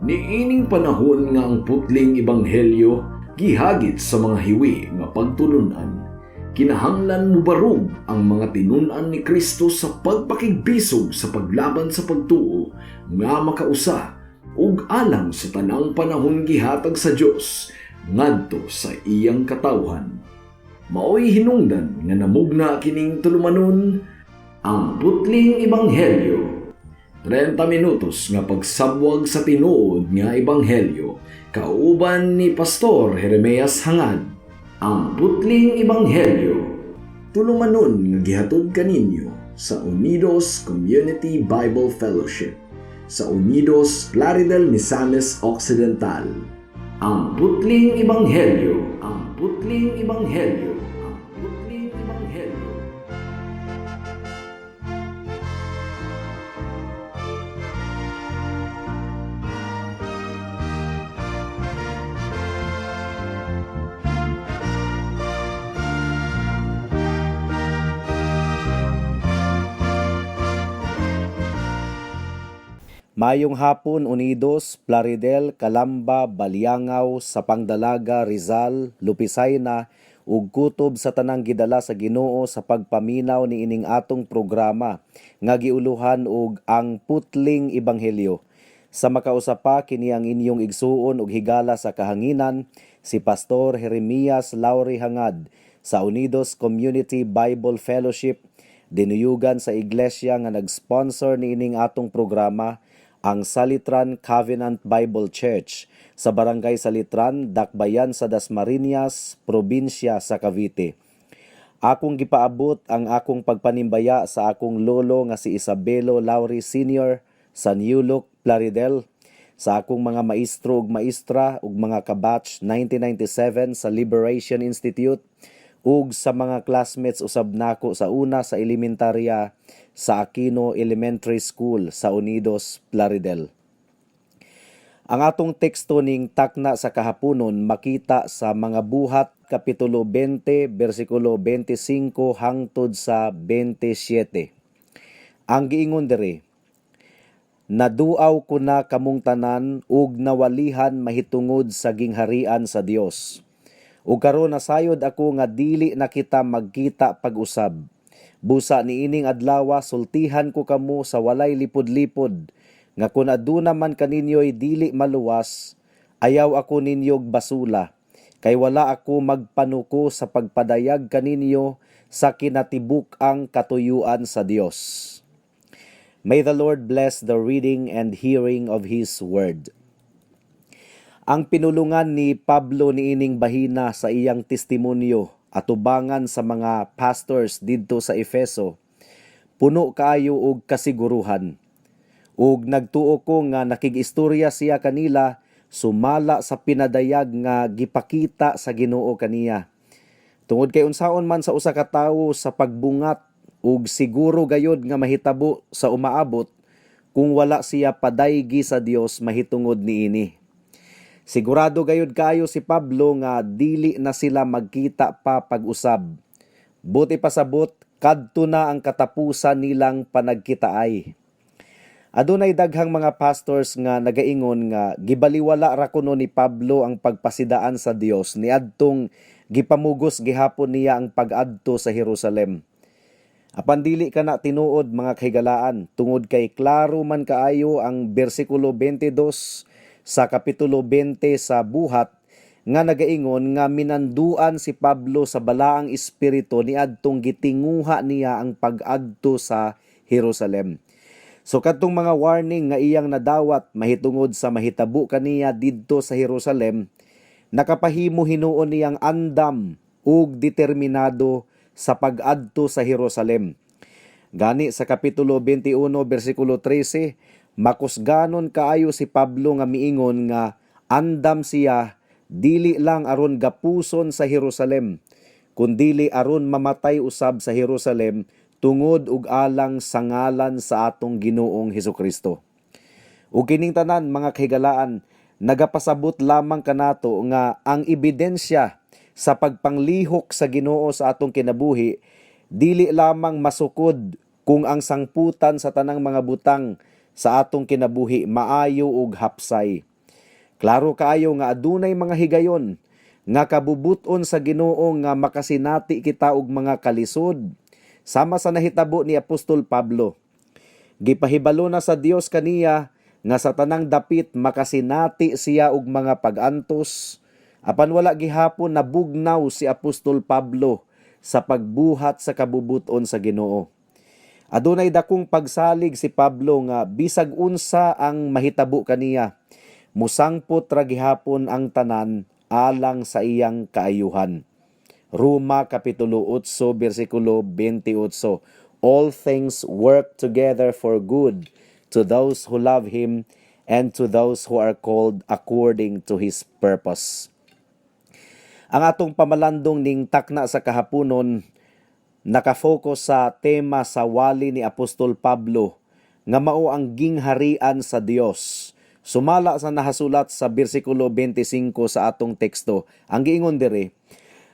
Niining panahon nga ang putling ebanghelyo gihagit sa mga hiwi nga pagtulunan, kinahanglan mubarog ang mga tinun-an ni Kristo sa pagpakigbisog sa paglaban sa pagtuo nga makausa ug alang sa tanang panahon gihatag sa Dios ngadto sa iyang katawhan. Maoy hinungdan nga namugna kining tulumanon, Ang Putling Ebanghelyo. 30 minutos nga pagsabwag sa tinuod nga ebanghelyo kauban ni Pastor Jeremias Hangad. Ang Putling Ebanghelyo. Tulumanon nga gihatod kaninyo sa Unidos Community Bible Fellowship sa Unidos, Plaridel, Misamis Occidental. Ang Putling Ebanghelyo, Ang Putling Ebanghelyo, Ang Putling Ebanghelyo. Mayong hapon, Unidos, Plaridel, Calamba, Baliangao, Sapang Dalaga, Rizal, Lupisayna ug kutob sa tanang gidala sa Ginoo sa pagpaminaw niining atong programa nga giuluhan og Ang Putling Ebanghelyo. Sa makausa pa, kini ang inyong igsuon ug higala sa kahanginan, si Pastor Jeremias Lauri Hangad sa Unidos Community Bible Fellowship, dinuyugan sa iglesia nga nag-sponsor niining atong programa, ang Salitran Covenant Bible Church sa Barangay Salitran, Dakbayan sa Dasmariñas, probinsya sa Cavite. Akong gipaabot ang akong pagpanimbaya sa akong lolo nga si Isabelo Lauri Sr. sa New Look, Plaridel, sa akong mga maestro ug maestra ug mga kabatch 1997 sa Liberation Institute ug sa mga classmates usab nako sa una sa elementarya sa Aquino Elementary School sa Unidos, Plaridel. Ang atong teksto ning takna sa kahaponon makita sa Mga Buhat kapitulo 20 bersikulo 25 hangtod sa 27. Ang giingon diri, "Naduaw ko na kamong tanan ug nawalihan mahitungod sa gingharian sa Dios. Ug karon nasayod ako nga dili na kita magkita pag-usab. Busa niining adlawa sultihan ko kamo sa walay lipod-lipod nga kun aduna man kaninyo'y dili maluwas, ayaw ako ninyog basula, kay wala ako magpanuko sa pagpadayag kaninyo sa kinatibuk-ang katuyuan sa Dios." May the Lord bless the reading and hearing of His Word. Ang pinulungan ni Pablo niining bahina sa iyang testimonyo atubangan sa mga pastors didto sa Efeso, puno kaayo og kasiguruhan. Ug nagtuo ko nga nakig-istorya siya kanila sumala sa pinadayag nga gipakita sa Ginoo kaniya. Tungod kay unsaon man sa usa ka tawo sa pagbungat ug siguro gayod nga mahitabo sa umaabot kung wala siya padaygi sa Dios mahitungod niini. Sigurado gayud kayo si Pablo nga dili na sila magkita pa pag-usab. Buti pasabot, kadto na ang katapusan nilang panagkitaay. Adunay daghang mga pastors nga nagaingon nga gibaliwala ra kuno ni Pablo ang pagpasidaan sa Dios niadtong gipamugos gihapon niya ang pag-adto sa Jerusalem. Apan dili kana tinuod, mga kahigalaan, tungod kay klaro man kaayo ang bersikulo 22 sa kapitulo 20 sa Buhat nga nagaingon nga minanduan si Pablo sa Balaang Espiritu niadtong gitinguha niya ang pag-adto sa Jerusalem. So kadtong mga warning nga iyang nadawat mahitungod sa mahitabo kaniya didto sa Jerusalem, nakapahimo hinuon niyang andam ug determinado sa pag-adto sa Jerusalem. Gani sa kapitulo 21 bersikulo 13, makusganon kaayo si Pablo nga miingon nga andam siya dili lang aron gapuson sa Jerusalem, kundili aron mamatay usab sa Jerusalem tungod ug alang sa ngalan sa atong Ginoong Hesukristo. Ug kining tanan, mga kahigalaan, nagapasabot lamang kanato nga ang ebidensya sa pagpanglihok sa Ginoo sa atong kinabuhi dili lamang masukod kung ang sangputan sa tanang mga butang sa atong kinabuhi maayo ug hapsay. Klaro kaayo nga adunay mga higayon nga kabubuton sa Ginoo nga makasinati kita og mga kalisod sama sa nahitabo ni Apostol Pablo. Gipahibalo na sa Dios kaniya nga sa tanang dapit makasinati siya og mga pag-antos, apan wala gihapon nabugnaw si Apostol Pablo sa pagbuhat sa kabubuton sa Ginoo. Adunay dakong pagsalig si Pablo nga bisag unsa ang mahitabo kaniya, musangpot ra gihapon ang tanan alang sa iyang kaayuhan. Roma Kapitulo 8 bersikulo 28. All things work together for good to those who love Him and to those who are called according to His purpose. Ang atong pamalandong ning takna sa kahaponon nakafocus sa tema sa wali ni Apostol Pablo nga mao ang gingharian sa Dios. Sumala sa nahasulat sa bersikulo 25 sa atong teksto, ang giingon diri,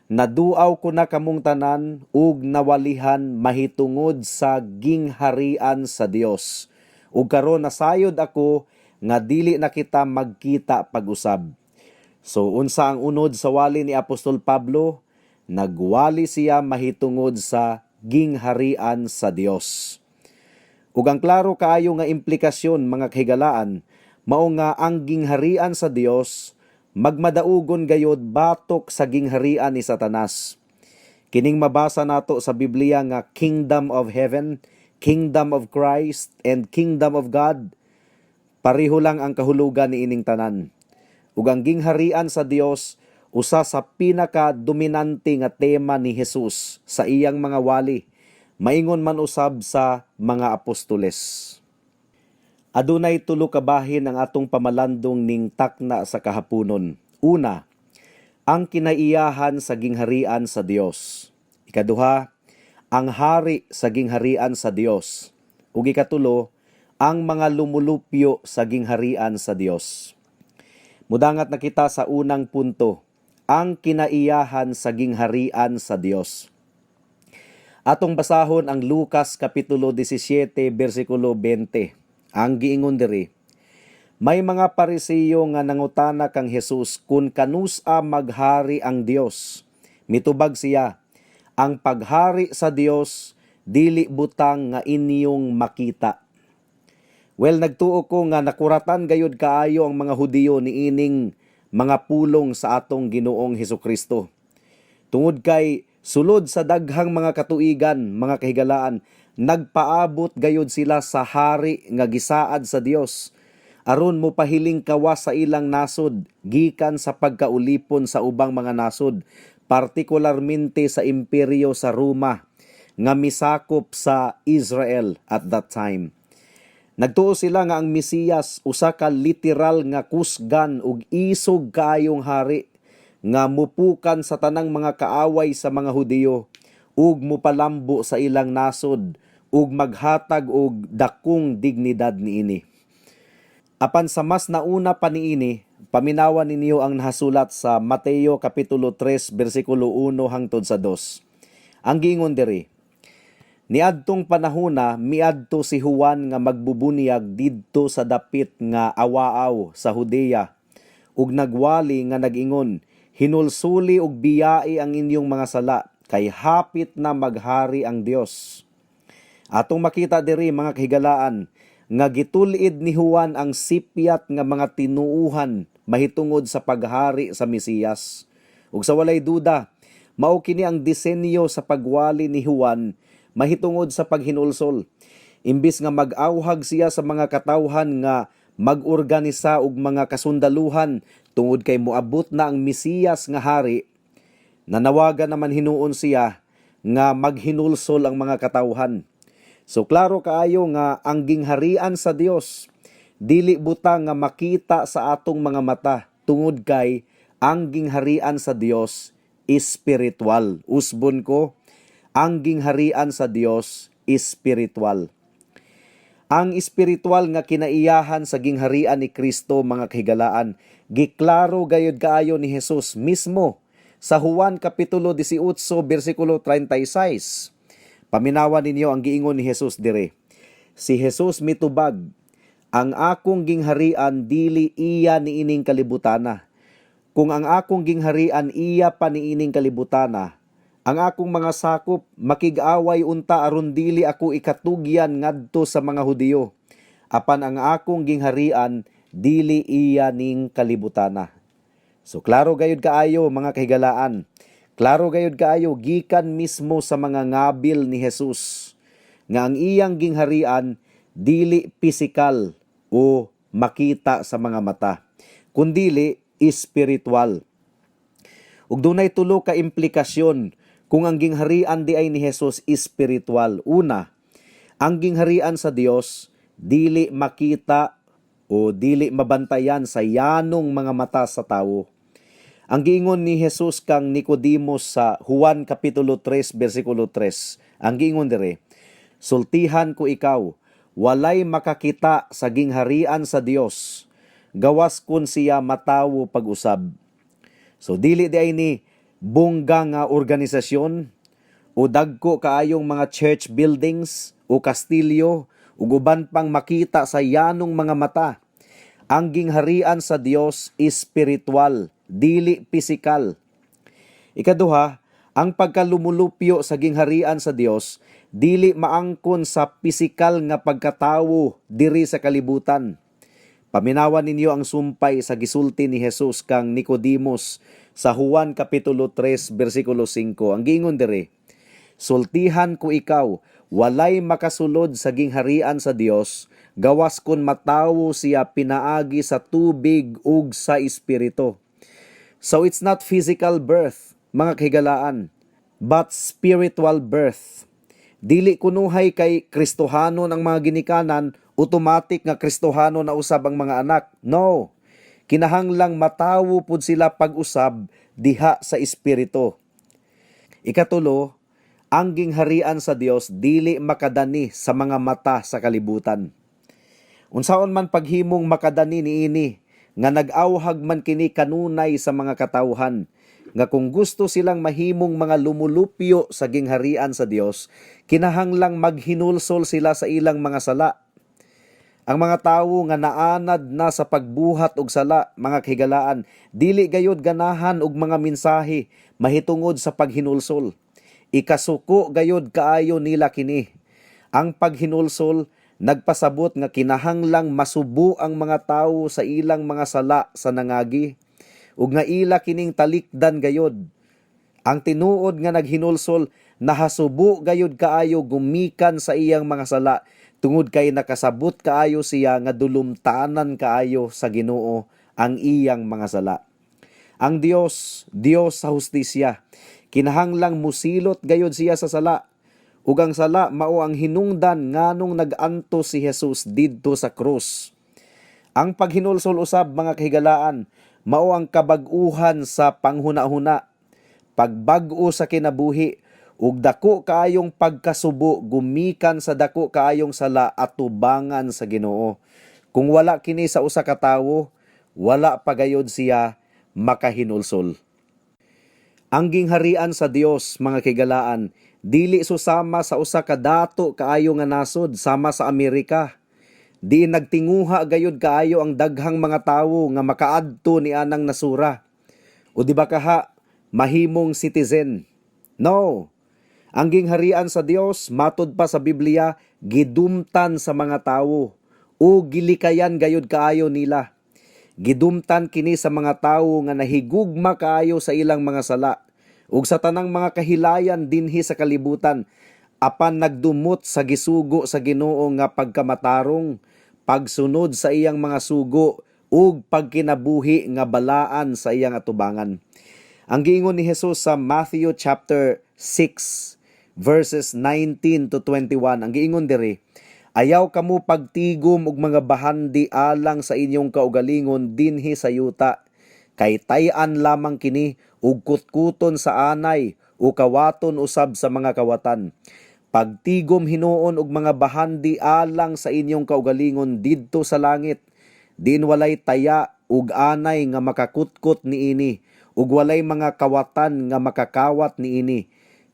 "Naduaw ko na kamong tanan ug nawalihan mahitungod sa gingharian sa Dios. Ug karon nasayod ako nga dili na kita magkita pag-usab." So unsa ang unod sa wali ni Apostol Pablo? Nagwali siya mahitungod sa gingharian sa Dios. Ug ang klaro kaayo nga implikasyon, mga kahigalaan, mao nga ang gingharian sa Dios magmadaugon gayod batok sa gingharian ni Satanas. Kining mabasa nato sa Biblia nga Kingdom of Heaven, Kingdom of Christ, and Kingdom of God, pareho lang ang kahulugan niining tanan. Ug ang gingharian sa Dios usa sa pinaka-dominante nga tema ni Jesus sa iyang mga wali, maingon man usab sa mga apostoles. Adunay tulo ka bahin ang atong pamalandong ning takna sa kahaponon. Una, ang kinaiyahan sa gingharian sa Dios. Ikaduha, ang hari sa gingharian sa Dios. Ug ikatulo, ang mga lumulupyo sa gingharian sa Dios. Mudangat na kita sa unang punto, ang kinaiyahan sa gingharian sa Dios. Atong basahon ang Lucas Kapitulo 17 bersikulo 20. Ang giingon diri, "May mga Parisiyo nga nangutana kang Jesus kung kanus-a maghari ang Dios. Mitubag siya, 'Ang paghari sa Dios dili butang nga inyong makita.'" Well, nagtuo ko nga nakuratan gayud kaayo ang mga Hudiyo niining mga pulong sa atong Ginoong Hesukristo. Tungod kay sulod sa daghang mga katuigan, mga kahigalaan, nagpaabot gayud sila sa hari nga gisaad sa Dios aron mo pahiling kawas sa ilang nasod gikan sa pagkaulipon sa ubang mga nasod, partikularmente sa imperyo sa Roma nga misakop sa Israel at that time. Nagtuo sila nga ang Mesiyas usa ka literal nga kusgan ug isog kaayong hari nga mupukan sa tanang mga kaaway sa mga Hudiyo ug mupalambo sa ilang nasod ug maghatag og dakong dignidad niini. Apan sa mas nauna pa niini, paminawan ninyo ang nahasulat sa Mateo Kapitulo 3 bersikulo 1 hangtod sa 2. Ang giingon diri, "Niadtong panahona, miadto si Juan nga magbubunyag didto sa dapit nga awaaw sa Judea ug nagwali nga nag-ingon, 'Hinulsuli ug biyai ang inyong mga sala kay hapit na maghari ang Dios.'" Atong makita diri, mga kahigalaan, nga gitul-id ni Juan ang sipyat nga mga tinuuhan mahitungod sa paghari sa Mesiyas. Ug sa walay duda, mao kini ang disenyo sa pagwali ni Juan mahitungod sa paghinulsol. Imbis nga mag-awhag siya sa mga katawhan nga mag-organisa og mga kasundaluhan tungod kay moabot na ang Mesiyas nga hari, nanawagan naman hinuon siya nga maghinulsol ang mga katawhan. So klaro kaayo nga ang gingharian sa Dios dili butang nga makita sa atong mga mata tungod kay ang gingharian sa Dios espiritual. Usbon ko, ang gingharian sa Dios espiritual. Ang espiritual nga kinaiyahan sa gingharian ni Kristo, mga kahigalaan, giklaro gayud kaayo ni Jesus mismo sa Juan Kapitulo 18 bersikulo 36. Paminawan ninyo ang giingon ni Jesus dire. Si Jesus mitubag, Ang akong gingharian dili iya niining kalibutana. Kung ang akong gingharian iya pa niining kalibutana, ang akong mga sakop makig-away unta aron dili ako ikatugyan ngadto sa mga Hudiyo. Apan ang akong gingharian dili iya ning kalibutana. So klaro gayud kaayo, mga kahigalaan. Klaro gayud kaayo gikan mismo sa mga ngabil ni Jesus nga ang iyang gingharian dili pisikal o makita sa mga mata, kundili espiritual. Ug dunay tulo ka implikasyon kung ang gingharian diay ni Jesus espiritual. Una, ang gingharian sa Dios dili makita o dili mabantayan sa yanong mga mata sa tawo. Ang giingon ni Jesus kang Nicodemus sa Juan kapitulo 3 bersikulo 3, ang giingon dire, "Sultihan ko ikaw, walay makakita sa gingharian sa Dios, gawas kun siya matawo pag-usab." So dili diay ni bongga nga organisasyon o dagko kaayong mga church buildings o kastilyo ug uban pang makita sa yanong mga mata. Ang gingharian sa Dios espiritual, dili pisikal. Ikaduha, ang pagkalumulupyo sa gingharian sa Dios dili maangkon sa pisikal nga pagkatawo diri sa kalibutan. Paminawan ninyo ang sumpay sa gisulti ni Jesus kang Nicodemus sa Juan kapitulo 3 bersikulo 5. Ang giingon dire, "Sultihan ko ikaw, walay makasulod sa gingharian sa Dios gawas kun matawo siya pinaagi sa tubig ug sa espiritu." So it's not physical birth, mga kahigalaan, but spiritual birth. Dili kunuhay kay Kristohanon ang mga ginikanan, automatic nga Kristohano na usab ang mga anak. No. Kinahanglang matawo pud sila pag-usab diha sa espiritu. Ikatulo, ang gingharian sa Dios dili makadani sa mga mata sa kalibutan. Unsaon man paghimong makadani niini nga nag-awhag man kini kanunay sa mga katawhan nga kung gusto silang mahimong mga lumulupyo sa gingharian sa Dios, kinahanglang maghinulsol sila sa ilang mga sala. Ang mga tawo nga naanad na sa pagbuhat og sala, mga kahigalaan, dili gayod ganahan og mga mensahe mahitungod sa paghinulsol. Ikasuko gayod kaayo nila kini. Ang paghinulsol nagpasabot nga kinahanglang masubo ang mga tawo sa ilang mga sala sa nangagi ug nga ila kining talikdan gayod. Ang tinuod nga naghinulsol nahasubo gayod kaayo gumikan sa iyang mga sala tungod kay nakasabot kaayo siya nga dulumtanan kaayo sa Ginoo ang iyang mga sala. Ang Dios, Dios sa hustisya. Kinahanglang musilot gayod siya sa sala. Ug ang sala mao ang hinungdan nganong nag-antos si Jesus didto sa krus. Ang paghinulsol usab, mga kahigalaan, mao ang kabag-uhan sa panghuna-huna, pagbag-o sa kinabuhi, ug dako kaayong pagkasubo gumikan sa dako kaayong sala atubangan sa Ginoo. Kung wala kini sa usa ka tawo, wala pa gayod siya makahinulsol. Ang gingharian sa Dios, mga kahigalaan, dili susama sa usa ka dato kaayo nga nasod sama sa Amerika. Di nagtinguha gayod kaayo ang daghang mga tawo nga makaadto ni anang nasura. O di ba kaha mahimong citizen? No. Ang gingharian sa Dios, matod pa sa Biblia, gidumtan sa mga tawo o gilikayan gayod kaayo nila. Gidumtan kini sa mga tawo nga nahigugma kaayo sa ilang mga sala ug sa tanang mga kahilayan dinhi sa kalibutan apan nagdumot sa gisugo sa Ginoo nga pagkamatarong, pagsunod sa iyang mga sugo ug pagkinabuhi nga balaan sa iyang atubangan. Ang giingon ni Jesus sa Matthew chapter 6 verses 19 to 21, ang giingon diri, "Ayaw kamo pagtigom og mga bahandi alang sa inyong kaugalingon dinhi sa yuta, kay tay-an lamang kini ug kutkuton sa anay o kawaton usab sa mga kawatan. Pagtigom hinuon og mga bahandi alang sa inyong kaugalingon didto sa langit, diin walay taya ug anay nga makakutkot niini ug walay mga kawatan nga makakawat niini.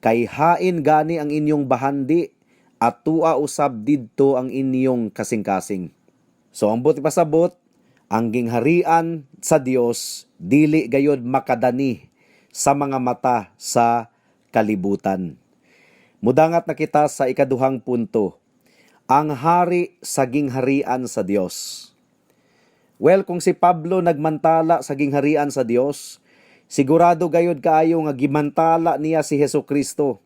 Kay hain gani ang inyong bahandi, atua usab didto ang inyong kasing-kasing." So ang buot ipasabot, ang gingharian sa Dios dili gayod makadani sa mga mata sa kalibutan. Mudangat na kita sa ikaduhang punto, ang hari sa gingharian sa Dios. Well, kung si Pablo nagmantala sa gingharian sa Dios, sigurado gayod kaayo nga gimantala niya si Hesus Kristo.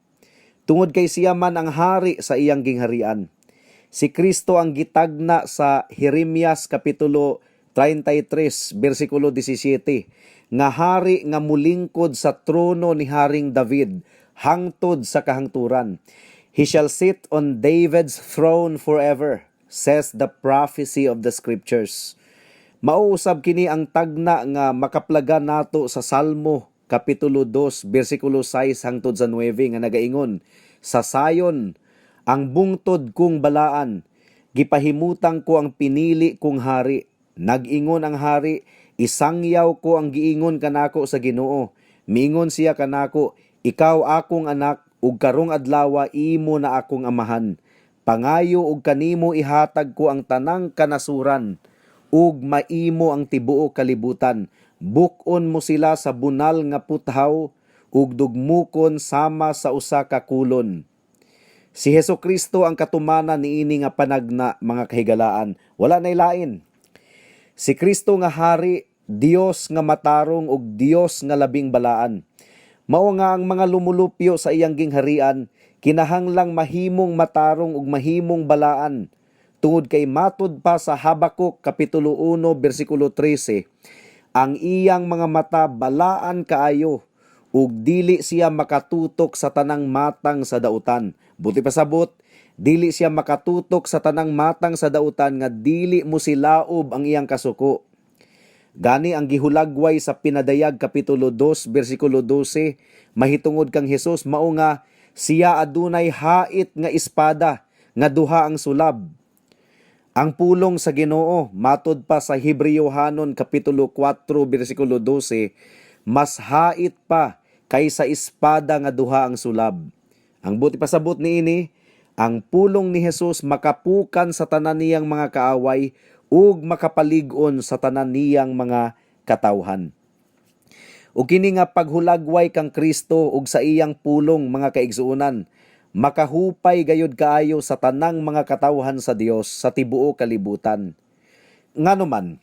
Tungod kay siya man ang hari sa iyang gingharian. Si Kristo ang gitagna sa Jeremias kapitulo 33 bersikulo 17 nga hari nga mulingkod sa trono ni Haring David hangtod sa kahangturan. "He shall sit on David's throne forever," says the prophecy of the scriptures. Mao usab kini ang tagna nga makaplagan nato sa Salmo kapitulo 2 bersikulo 6 hangtod sa 9 nga nagaingon, "Sa Sayon, ang bungtod kong balaan, gipahimutang ko ang pinili kong hari. Nag-ingon ang hari, isangyaw ko ang giingon kanako sa Ginoo. Miingon siya kanako, 'Ikaw akong anak, ug karong adlawa imo na akong amahan. Pangayo ug kanimo ihatag ko ang tanang kanasuran, ug maimo ang tibuok kalibutan. Buk-on mo sila sa bunal nga puthaw ug dugmukon sama sa usa ka kolon.'" Si Hesus Kristo ang katumanan niini nga panagna, mga kahigalaan. Wala nay lain. Si Kristo nga hari, Dios nga matarong ug Dios nga labing balaan. Mao nga ang mga lumulupyo sa iyang gingharian kinahanglang mahimong matarong ug mahimong balaan. Tungod kay matud pa sa Habakuk kapitulo 1 bersikulo 13, ang iyang mga mata balaan kaayo ug dili siya makatutok sa tanang matang sa dautan. Buot ipasabot, dili siya makatutok sa tanang matang sa dautan nga dili mo silaob ang iyang kasuko. Gani ang gihulagway sa Pinadayag kapitulo 2 bersikulo 12 mahitungod kang Hesus mao nga siya adunay hait nga espada nga duha ang sulab. Ang pulong sa Ginoo matod pa sa Hebreohanon kapitulo 4 bersikulo 12 mas hait pa kaysa espada nga duha ang sulab. Ang buot ipasabot niini, ang pulong ni Hesus makapukan sa tanan niyang mga kaaway ug makapalig-on sa tanan niyang mga katawhan. Ug kini nga paghulagway kang Kristo ug sa iyang pulong, mga kaigsuonan, makahupay gayud kaayo sa tanang mga katawhan sa Dios sa tibuok kalibutan. Ngano man,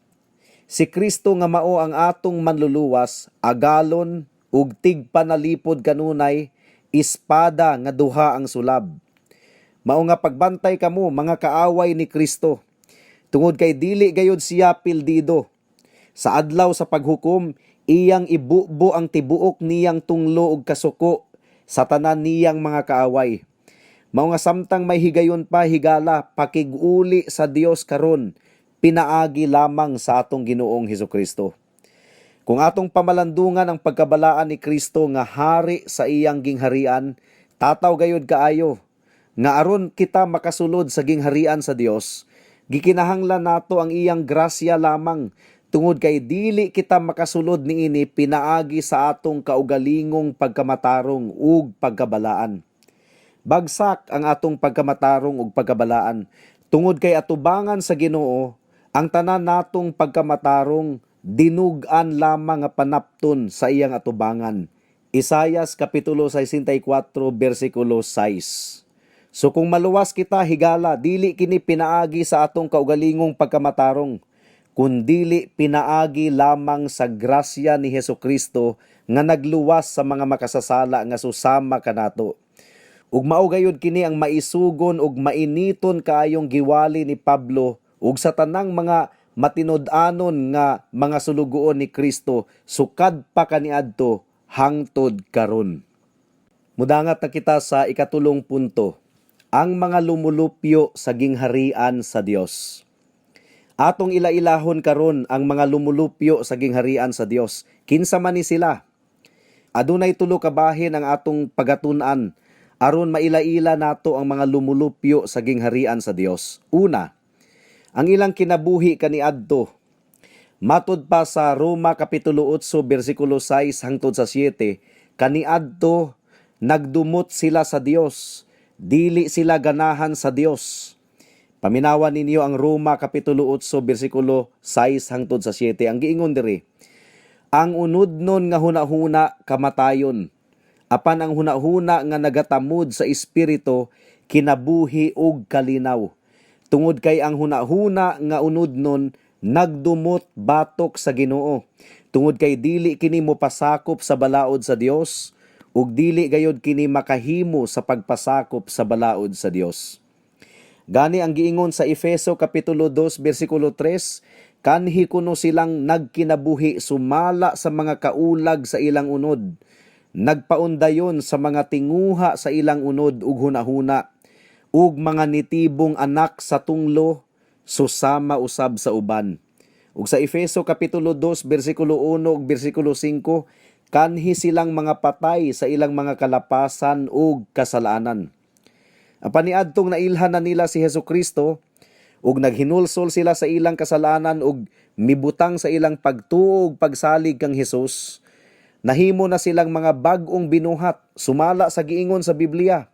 si Kristo nga mao ang atong manluluwas, agalon ug tigpanalipod kanunay, espada nga duha ang sulab. Mao nga pagbantay kamo, mga kaaway ni Kristo. Tungod kay dili gayud siya pildido. Sa adlaw sa paghukom, iyang ibubo ang tibuok niyang tunglo ug kasuko sa tanan niyang mga kaaway. Mao nga samtang may higayon pa, higala, pakig-uli sa Dios karon, pinaagi lamang sa atong Ginoong Hesukristo. Kung atong pamalandungan ang pagkabalaan ni Kristo nga hari sa iyang gingharian, tataw gayud kaayo nga aron kita makasulod sa gingharian sa Dios, gikinahanglan nato ang iyang grasya lamang tungod kay dili kita makasulod niini pinaagi sa atong kaugalingong pagkamatarong ug pagkabalaan. Bagsak ang atong pagkamatarong ug pagkabalaan tungod kay atubangan sa Ginoo ang tanan natong pagkamatarong dinug-an lamang nga panapton sa iyang atubangan. Isayas kapitulo 64 bersikulo 6. So kung maluwas kita, higala, dili kini pinaagi sa atong kaugalingong pagkamatarong, kundili pinaagi lamang sa grasya ni Hesus Kristo nga nagluwas sa mga makasasala nga susama kanato. Ug mao gayud kini ang maisugon ug mainiton kaayong giwali ni Pablo ug sa tanang mga matinud-anon nga mga sulugoon ni Kristo sukad pa kaniadto hangtod karon. Mudangat na kita sa ikatulong punto, ang mga lumulupyo sa gingharian sa Dios. Atong ila-ilahon karon ang mga lumulupyo sa gingharian sa Dios. Kinsa man ni sila? Adunay tulo ka bahin ang atong pagatun-an aron maila-ila nato ang mga lumulupyo sa gingharian sa Dios. Una, ang ilang kinabuhi kaniadto. Matud pa sa Roma kapitulo 8 bersikulo 6 hangtod sa 7, kaniadto nagdumot sila sa Dios, dili sila ganahan sa Dios. Paminawan ninyo ang Roma kapitulo 8 bersikulo 6 hangtod sa 7. Ang giingon diri, ang unudnon nga hunahuna kamatayon, apan ang hunahuna nga nagatamod sa espiritu kinabuhi ug kalinaw. Tungod kay ang hunahuna nga unudnon nagdumot batok sa Ginoo. Tungod kay dili kini mopasakop sa balaod sa Dios ug dili gayod kini makahimo sa pagpasakop sa balaod sa Dios. Gani ang giingon sa Efeso kapitulo 2 bersikulo 3, kanhi kuno silang nagkinabuhi sumala sa mga kaulag sa ilang unod, nagpaundayon sa mga tinguha sa ilang unod ug hunahuna, ug mga nitibong anak sa tunglo, susama usab sa uban. Ug sa Efeso kapitulo 2 bersikulo 1 ug bersikulo 5, kanhi silang mga patay sa ilang mga kalapasan ug kasalanan. Apan niadtong nailhan na nila si Hesus Kristo ug naghinulsol sila sa ilang kasalanan ug mibutang sa ilang pagtuo ug pagsalig kang Hesus, nahimo na silang mga bag-ong binuhat sumala sa giingon sa Biblia.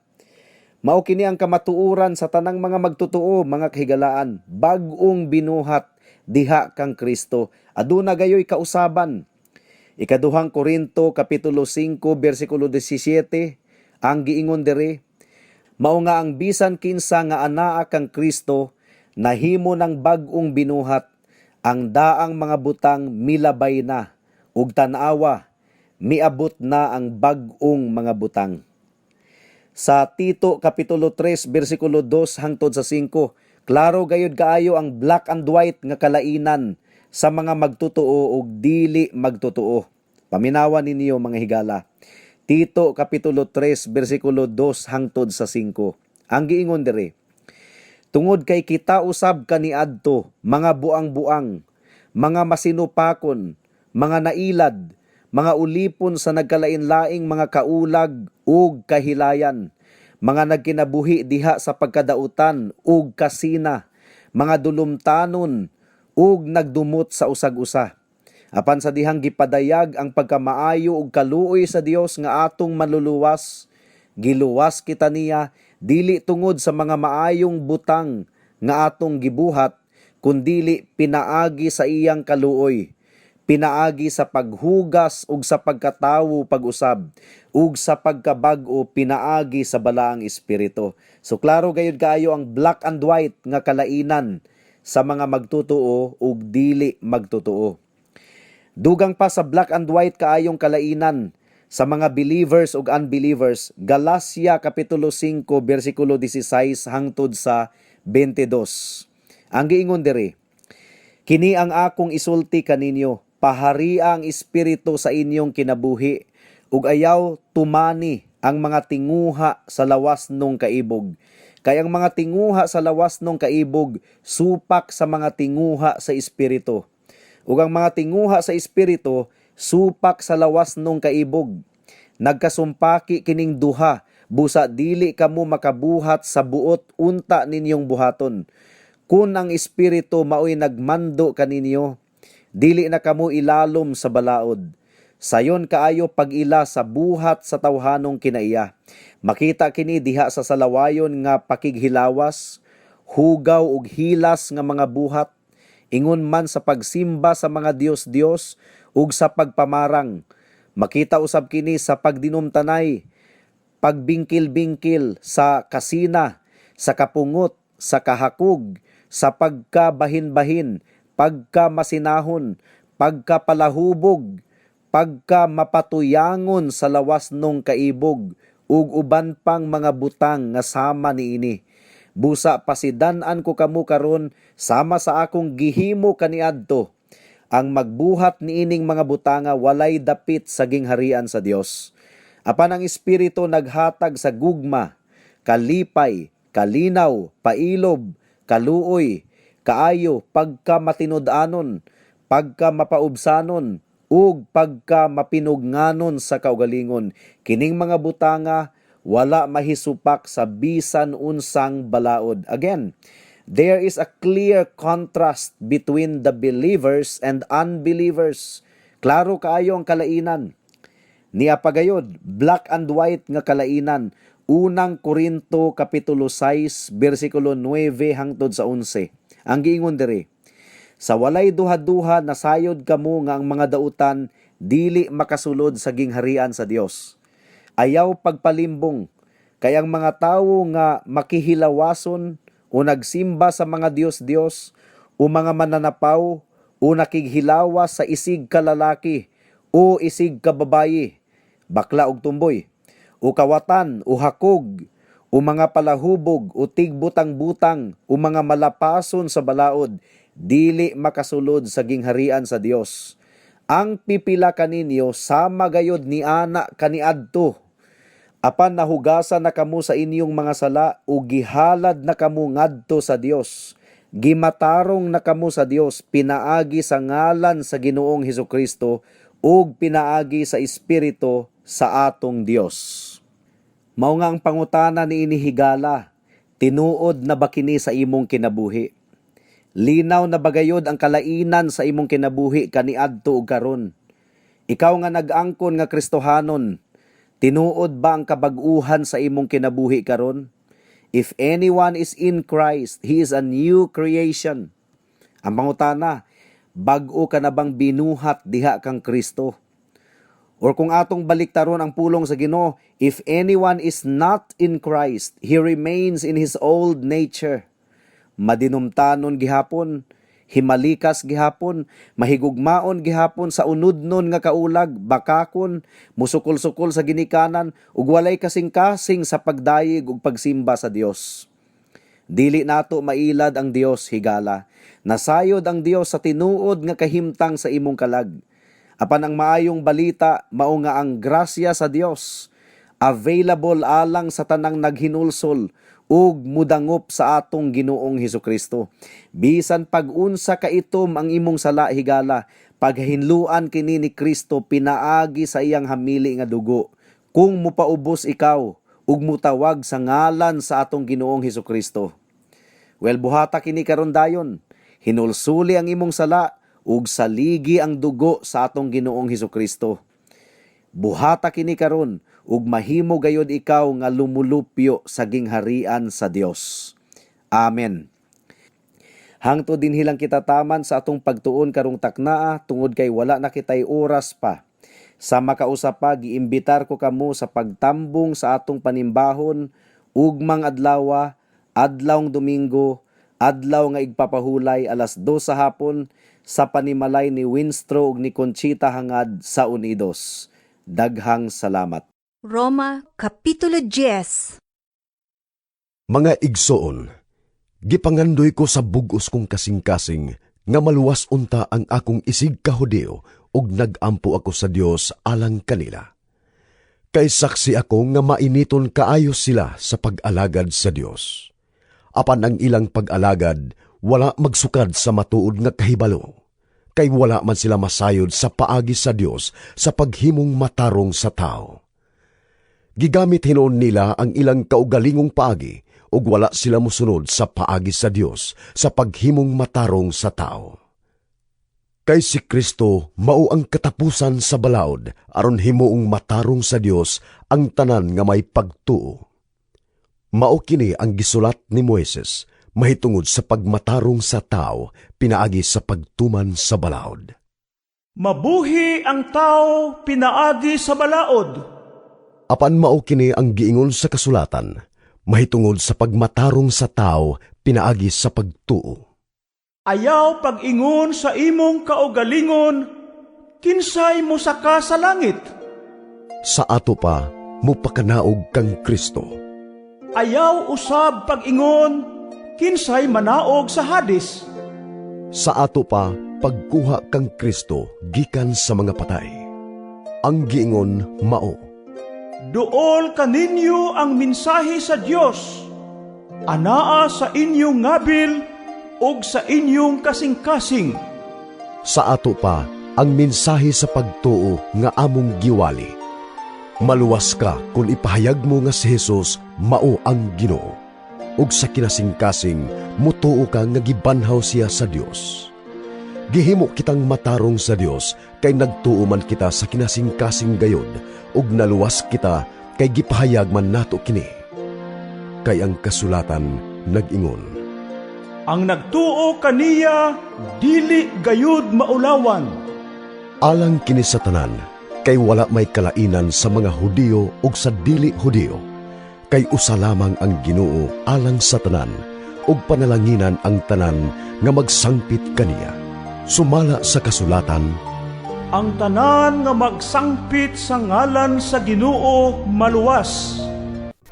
Mao kini ang kamatuoran sa tanang mga magtotoo, mga kahigalaan, bag-ong binuhat diha kang Kristo. Aduna gayoy kausaban. Ikaduhang Korinto kapitulo 5 bersikulo 17 ang giingon diri, mao nga ang bisan kinsa nga anaa kang Kristo nahimo ng bag-ong binuhat, ang daang mga butang milabay na ug tan-awa, miabot na ang bag-ong mga butang. Sa Tito kapitulo 3 bersikulo 2 hangtod sa 5, klaro gayud kaayo ang black and white nga kalainan sa mga magtotoo ug dili magtotoo. Paminawan ninyo, mga higala. Tito kapitulo 3 bersikulo 2 hangtod sa 5. Ang giingon diri, tungod kay kita usab kaniadto mga buang-buang, mga masinupakon, mga nailad, mga ulipon sa nagkalain-laing mga kaulag ug kahilayan, mga nagkinabuhi diha sa pagkadautan ug kasina, mga dulumtanon ug nagdumot sa usag-usa. Apan sa dihang gipadayag ang pagkamaayo ug kaluoy sa Dios nga atong manluluwas, giluwas kita niya dili tungod sa mga maayong butang nga atong gibuhat, kundili pinaagi sa iyang kaluoy, pinaagi sa paghugas ug sa pagkatawo pag-usab ug sa pagkabag-o pinaagi sa Balaang Espiritu. So klaro gayud kaayo ang black and white nga kalainan sa mga magtotoo ug dili magtotoo. Dugang pa sa black and white kaayong kalainan sa mga believers ug unbelievers, Galacia kapitulo 5 bersikulo 16 hangtod sa 22. Ang giingon diri, kini ang akong isulti kaninyo, paharia ang espiritu sa inyong kinabuhi ug ayaw tumani ang mga tinguha sa lawas nung kaibog. Kay ang mga tinguha sa lawas nung kaibog supak sa mga tinguha sa espiritu. Ug ang mga tinguha sa espiritu supak sa lawas nung kaibog. Nagkasumpaki kining duha, busa dili kamo makabuhat sa buot unta ninyong buhaton. Kun ang espiritu maoy nagmando kaninyo, dili na kamo ilalom sa balaod. Sayon kaayo pag-ila sa buhat sa tawhanong kinaiya. Makita kini diha sa salawayon nga pakighilawas, hugaw ug hilas nga mga buhat, ingon man sa pagsimba sa mga dios-dios ug sa pagpamarang. Makita usab kini sa pagdinumtanay, pagbingkil-bingkil, sa kasina, sa kapungot, sa kahakog, sa pagkabahin-bahin, pagkamasinahon, pagkapalahubog, pagkamapatuyangon sa lawas nung kaibog, ug uban pang mga butang nga sama niini. Busa pasidan-an ko kamo karon sama sa akong gihimo kaniadto. Ang magbuhat niining mga butanga walay dapit sa gingharian sa Dios. Apan ang Espiritu naghatag sa gugma, kalipay, kalinaw, pailob, kaluoy, kaayo, pagkamatinud-anon, pagkamapaubsanon, ug pagkamapinugnganon sa kaugalingon. Kining mga butanga wala mahisupak sa bisan unsang balaod. Again, there is a clear contrast between the believers and unbelievers. Klaro kaayo ang kalainan. Niya pagayod, black and white nga kalainan. Unang Korinto kapitulo 6 bersikulo 9 hangtod sa 11. Ang giingon diri, "Sa walay duha-duha nasayod kamo nga ang mga dautan dili makasulod sa gingharian sa Dios. Ayaw pagpalimbong, kay ang mga tawo nga makihilawason o nagsimba sa mga Diyos-Diyos o mga mananapaw o nakighilawas sa isig ka lalaki o isig ka babayi, bakla og tumboy, o kawatan o hakog o mga palahubog o tigbutang-butang o mga malapason sa balaod, dili makasulod sa gingharian sa Dios. Ang pipila kaninyo sama gayod ni ana kaniadto. Apan nahugasan na kamo sa inyong mga sala ug gihalad na kamo ngadto sa Dios. Gimatarong na kamo sa Dios pinaagi sa ngalan sa Ginoong Hesukristo ug pinaagi sa Espiritu sa atong Dios." Mao nga ang pangutana niini, higala, tinuod na ba kini sa imong kinabuhi? Linaw na ba gayod ang kalainan sa imong kinabuhi kaniadto ug karon? Ikaw nga nag-angkon nga Kristohanon, tinuod ba ang kabag-uhan sa imong kinabuhi karon? If anyone is in Christ, he is a new creation. Ang pangutana, bag-o ka na bang binuhat diha kang Kristo? Or kung atong baliktaron ang pulong sa Ginoo, if anyone is not in Christ, he remains in his old nature. Madinumtanon gihapon, himalikas gihapon, mahigugmaon gihapon sa unudnon nga kaulag, bakakon, musukol-sukol sa ginikanan, ug walay kasing-kasing sa pagdayeg ug pagsimba sa Dios. Dili nato mailad ang Dios, higala. Nasayod ang Dios sa tinuod nga kahimtang sa imong kalag. Apan ang maayong balita mao nga ang grasya sa Dios available alang sa tanang naghinulsol ug mudangop sa atong Ginoong Hesukristo. Bisan pag-unsa ka itom ang imong sala, higala, paghinluan kini ni Kristo pinaagi sa iyang hamili nga dugo. Kung mupaubos ikaw ug mutawag sa ngalan sa atong Ginoong Hesukristo. Well, buhata kini karon dayon. Hinulsuli ang imong sala ug saligi ang dugo sa atong Ginoong Hesukristo. Buhata kini karon ug mahimo gayod ikaw nga lumulupyo sa gingharian sa Dios. Amen. Hangtod dinhi lang kita taman sa atong pagtuon karong taknaa tungod kay wala na kitay oras pa. Sa makausa pa, giimbitar ko kamo sa pagtambong sa atong panimbahon ugmang adlawa, adlawng Domingo, adlaw nga igpapahulay, alas 2 sa hapon sa panimalay ni Winstro ug ni Conchita Hangad sa Unidos. Daghang salamat. Roma Kapitulo 10. Mga igsoon, gipangandoy ko sa bugos kong kasing-kasing nga maluwas unta ang akong isig ka Hudeo ug nagampo ako sa Dios alang kanila. Kay saksi ako nga mainiton kaayo sila sa pag-alagad sa Dios. Apan ang ilang pag-alagad wala magsukad sa matuod nga kahibalo. Kay wala man sila masayod sa paagi sa Dios sa paghimong matarong sa tao. Gigamit hinuon nila ang ilang kaugalingong paagi ug wala sila mosunod sa paagi sa Dios sa paghimong matarong sa tao. Kay si Kristo mao ang katapusan sa balaod aron himuong matarong sa Dios ang tanan nga may pagtuo. Mao kini ang gisulat ni Moises mahitungod sa pagmatarong sa tao pinaagi sa pagtuman sa balaod. Mabuhi ang tao pinaagi sa balaod. Apan mao kini ang giingon sa kasulatan mahitungod sa pagmatarong sa tao pinaagi sa pagtuo. Ayaw pag-ingon sa imong kaugalingon, "Kinsay mosaka sa langit?" Sa ato pa mupakanaog kang Kristo. Ayaw usab pag-ingon, "Kinsay manaog sa Hades?" Sa ato pa pagkuha kang Kristo gikan sa mga patay. Ang giingon mao, Duol kaninyo ang mensahe sa Dios. Anaa sa inyong ngabil ug sa inyong kasing-kasing. Sa ato pa ang mensahe sa pagtuo nga among giwali. Maluwas ka kung ipahayag mo nga si Jesus mao ang Ginoo, ug sa kinasingkasing mutuo ka nga gibanhaw siya sa Dios. Gihimo kitang matarong sa Dios kay nagtuo man kita sa kinasingkasing gayod ug naluwas kita Kay gipahayag man nato kini. Kay ang kasulatan nag-ingon, Ang nagtuo kaniya dili gayud maulawan. Alang kini sa tanan, kay wala may kalainan sa mga Hudiyo ug sa dili Hudiyo. Kay usa lamang ang Ginoo alang sa tanan, ug panalanginan ang tanan nga magsangpit kaniya. Sumala sa kasulatan, Ang tanan nga magsangpit sa ngalan sa Ginoo maluwas.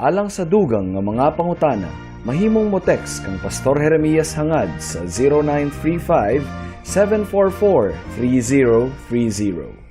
Alang sa dugang nga mga pangutana, mahimong mo text kang Pastor Jeremias Hangad sa 0935 744 3030.